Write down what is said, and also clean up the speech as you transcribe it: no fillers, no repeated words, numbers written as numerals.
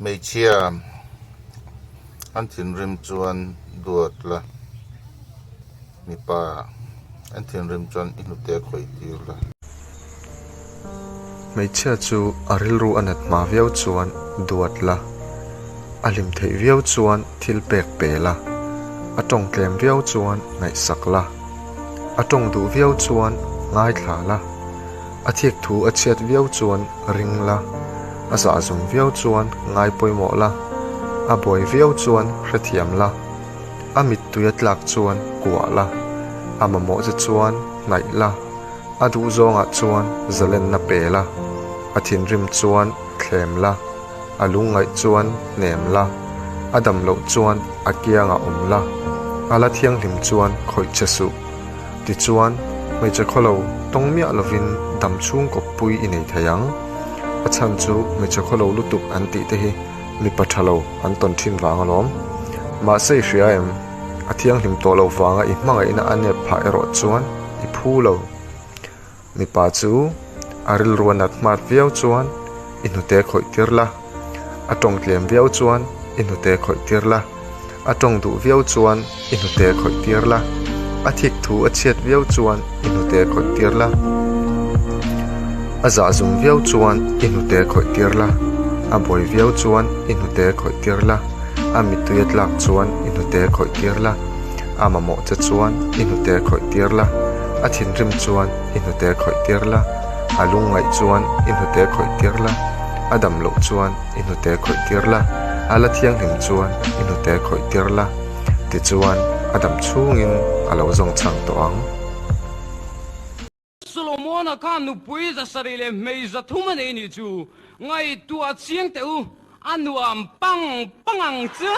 Hmeichhia an thinrim chuan duat la, mipa an thinrim chuan i hnute khawih tir la. Hmeichhia chu a rilru a nat hma viau chuan duat la, a hlim theih viau chuan thil pek pe la, a tawng tlem viau chuan ngaihsak la, a tawng duh viau chuan ngaithla la. A thik thu a chhiat viau chuan ring la, a zahzum viau chuan ngai pawimawh la, a buai viau chuan hrethiam la, a mittui a tlak chuan kuah la, a mamawh che chuan hnaih la, a duh zawngah chuan zalenna pe la, a thinrim chuan thlem la, a lungngaih chuan hnem la, a dam loh chuan a kiangah awm la, a la thianghlim chuan khawih che suh. Tichuan, hmeichhe khawlo tawng miah lovin dam chhung kawppui i nei thei ang. A chhan chu hmeichhe khawlo lutuk an tih te hi mipa tha lo an tawn thin vang alawm. Mahse i hria em? A thianghlim tawh lo vanga i hmangaihna a nep phah erawh chuan i phu lo. Mipa chu a rilru a nat hmat viau chuan i hnute khawih tir la, a tawng tlem viau chuan i hnute khawih tir la, a tawng duh viau chuan i hnute khawih tir la, a thik thu a chhiat viau chuan i hnute khawih tir la, a zahzum viau chuan i hnute khawih tir la, a buai viau chuan i hnute khawih tir la, a mittui a tlak chuan i hnute khawih tir la. A mamawh che chuan i hnute khawih tir la, a thinrim chuan i hnute khawih tir la, a lungngaih chuan i hnute khawih tir la, a dam loh chuan i hnute khawih tir la, a la thianghlim chuan i hnute khawih tir la, tichuan a dam chhungin a lo zawng chhang tawh ang. Solomona khan nupui zasarih leh hmei zathum a nei nih chu ngaihtuah chiang teh u, a nuam pang pang ang chu.